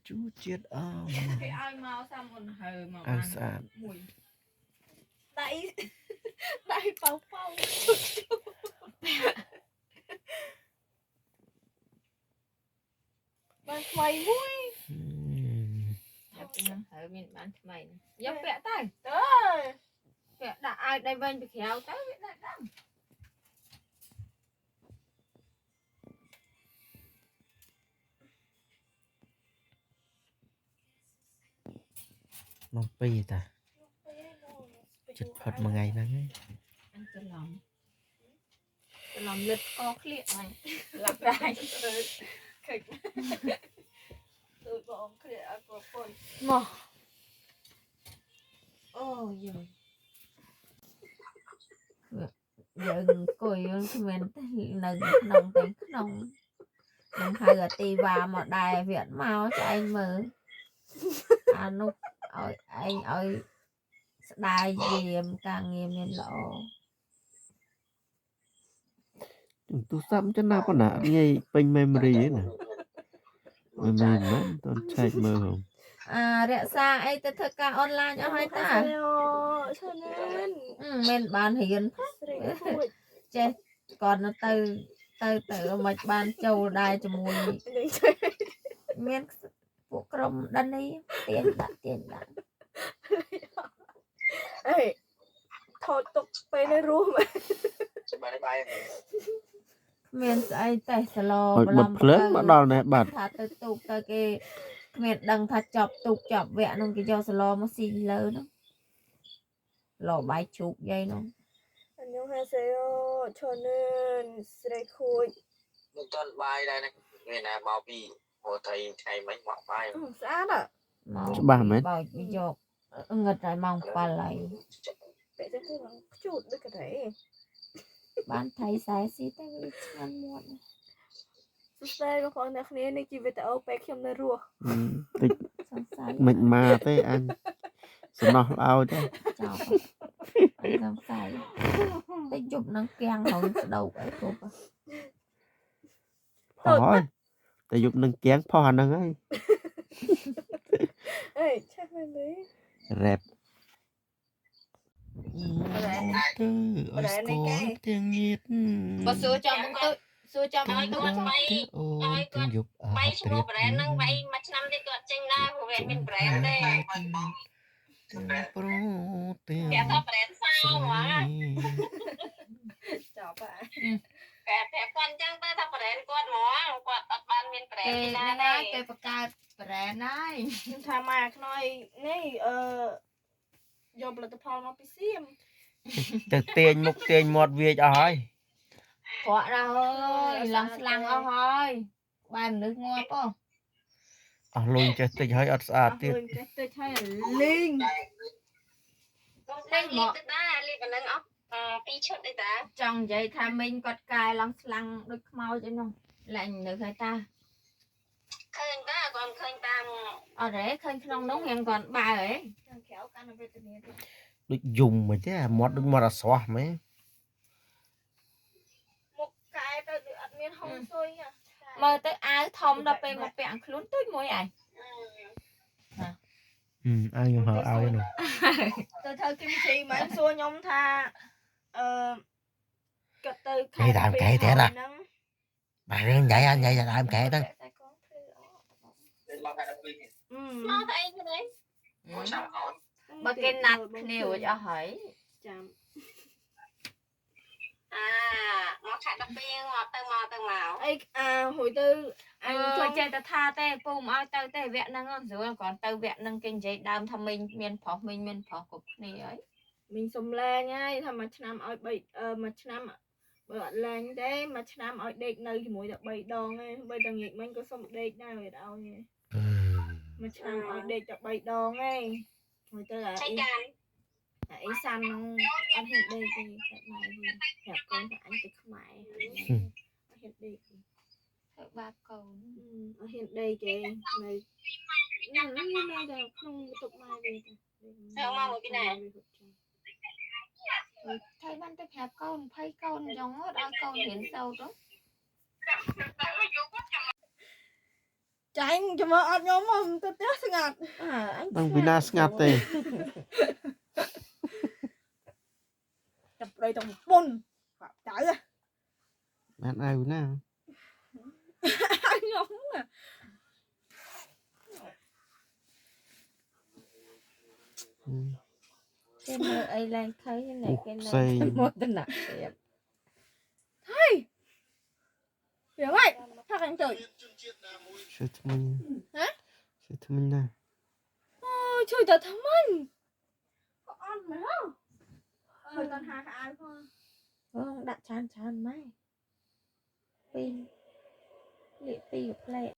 ជូជាតិអម គេឲ្យមកសាមុនហើមក អា បាន វស្អាត មួយ ដៃដៃប៉ៅប៉ៅបានថ្មីមួយ ចាប់ពីហ្នឹងហើមានបានថ្មីយកពាក់ទៅ ទៅ ពាក់ដាក់ឲ្យដៃវិញពីក្រៅទៅវាដាក់ដល់ ម៉ោង2តាចិត្តផុតមួយថ្ងៃហ្នឹងហើយ អញច្រឡំច្រឡំលិតកក្លៀកហ្នឹងឡាប់រាយ ខិចដូចបងគ្រាឲ្យប្រពន្ធ មកអូយយយើងអង្គុយយើងគ្មានតែនៅក្នុងតែក្នុងនឹងហៅអាទីវ៉ាមកដែរវាអត់មកឆ្អែងមើលអានោះឲ្យឯងឲ្យស្ដាយយាមការងារមានល្អ ទូរស័ព្ទចំណាប៉ុណ្ណាអត់ងាយពេញ memory ទេណា memory មិនតន់ឆែកមើលហង អារក្សាអីទៅធ្វើការអនឡាញអស់ហើយតា ឈើណាន មិនបានរៀន ស្រីខួច ចេះគាត់នៅទៅទៅទៅមិនបានចូលដែរជាមួយ នឹងចេះ មានពួកក្រុមដិននេះទាញដាក់ទាញដាក់ អេថតទុកពេលនៅរស់មែន បាយបាយ គ្មានស្អីទេសឡ ឲ្យបិទភ្លើងមកដល់នេះបាត់ ថាទៅទូកទៅគេគ្មានដឹងថាចប់ទូកចប់វគ្គនោះគេយកសឡមកស៊ីលើនោះឡបាយជ្រូកយាយនោះ អញ្ញងហាសេយោឈើណានស្រីខួច មិនទាន់បាយដែរណាមានណាមកពីហូថៃថ្ងៃមិញមកបាយ ស្អាតอ่ะ មក ច្បាស់មែន បោចវាយកងឹតហើយម៉ោង7ហើយ ពេលចឹងទៅឡើងខ្ជូតដូចកន្រែ បានថៃ40តែវាឆ្ងាញ់មាត់ សួស្តីបងប្អូនអ្នកគ្នានេះជាវីដេអូពេលខ្ញុំនៅរស់ តិច សង្ស័យ មិនមកទេអញសំណោះល្អទេ ចប់អញសង្ស័យតែយប់នឹងកៀងរងស្ដោកអីគ្រប់ ផោះហើយតែយប់នឹងគៀងផោះអាហ្នឹងហើយ អេឆេះមែនទេ រ៉េបទៅឲ្យស្គាល់ទាំងញាត បើសួរចំមកទៅសួរចំមកទៅ អូនទាំងយប់អ បាយ ត់ ឈ្មោះប្រេនហ្នឹងបាយមួយឆ្នាំទៀតគាត់ចេញដែរព្រោះវាមានប្រេនទេ ប្រូទាំង គេថាប្រេនសៅហ្មង ចប់អា គេប្រាប់គាត់អញ្ចឹងទៅថាប្រេនគាត់ហ្មងគាត់អត់បានមានប្រេន គេ ពីណា ហ្នឹង ទេ ហើយគេបង្កើតប្រេនហើយ ខ្ញុំថាមកខ្នើយនេះអឺយកផលិតផលមកពីសៀម ទៅទាញមុខទាញមាត់វាចអស់ហើយ គាត់ដល់ហើយឡើងស្លាំងអស់ហើយបែរមនុស្សងាប់ហ៎ អស់លុយចេះតិចហើយអត់ស្អាតទៀត អស់លុយចេះតិចហើយលីង នេះមកទៅដែរលីប៉ុណ្ណឹងអស់ពីរឈុតទេតា ចង់និយាយថាមីងគាត់កែឡើងស្លាំងដូចខ្មោចអីនោះឡើងមនុស្សហើយតា ឃើញតាគាត់ឃើញតាម អត់ទេឃើញក្នុងនោះរៀងគាត់បើហ៎ ខាងក្រៅកាន់វេទនាទៀត ដូចយំមិនទេអាមាត់ដូចមាត់អាស្រស់មែន មុខកែទៅដូចអត់មានហុងស៊ុយอ่ะ មើលទៅអាវធំដល់ពេលមកពាក់ខ្លួនទូចមួយឯង អើខ្ញុំហៅឲ្យនោះ ទៅធ្វើគីមជីមែនសួរខ្ញុំថាអឺគាត់ទៅហ្នឹង បាទរឿងញ៉ៃអញញ៉ៃដើមកែទៅ តែកងភ្លឺអ មកតែ12 ឺ មកទៅអីគេ មួយឆ្នាំក្រោយ បើគេណាត់គ្នារួចអស់ហើយ ចាំ អាមកខែ12មកទៅមកទៅមក អីអាហួយទៅ អ អញ ញជួយចេះតែថាទេពូមិនឲ្យទៅទេវគ្គហ្នឹងស្រួលគ្រាន់ទៅវគ្គហ្នឹងគេនិយាយដើមថាមីងមានប្រុសមីងមានប្រុសគ្រប់គ្នាហើយ មីងសុំលែងហើយថាមួយឆ្នាំឲ្យ3អឺមួយឆ្នាំបើអត់លែងទេមួយឆ្នាំឲ្យដេកនៅជាមួយតែ3ដងឯងបីតែងាកមិញក៏សុំដេកដែរវាឲ្យឯងមួយឆ្នាំឲ្យដេកតែ3ដងឯងហួយទៅអា ឆៃ អ៊ី កាន់ អាអ៊ីសាន់ហ្នឹងអត់ហ៊ានដេកទេតែម៉ែវាប្រាប់កូនថាអញទៅខ្មែរអត់ហ៊ានដេកទេ ធ្វើបាបកូន អត់ហ៊ានដេកទេនៅនៅតែក្នុងបន្ទប់ម៉ែវាទេ ទៅមកមួយពីណា ថៃបានទៅប្រាប់កូនភ័យកូនអញ្ចឹងដល់កូនរៀនសូត្រ ចាញ់ចាំមើលអត់ខ្ញុំមកទៅផ្ទះស្ងាត់ អើអញ ដឹងពីណាស្ងាត់ទេ ចាប់ប្តីទាំងប្រពន្ធបាក់ចៅហ៎ បានអាវណា ខ្ញុំ គេមើលអីឡើងឃើញណែ អូ គេនៅ ផ្សេង មោទនភាព វាហ្នឹងថាខាងចុយ ឈើថ្មិញ ហ៎ ឈើថ្មិញណា អូជួយតែថ្មិញក៏អត់មែនអើតនហាខោអាវផង បងដាក់ច្រើនច្រើនម៉ែពីរលាកពីរផ្លែ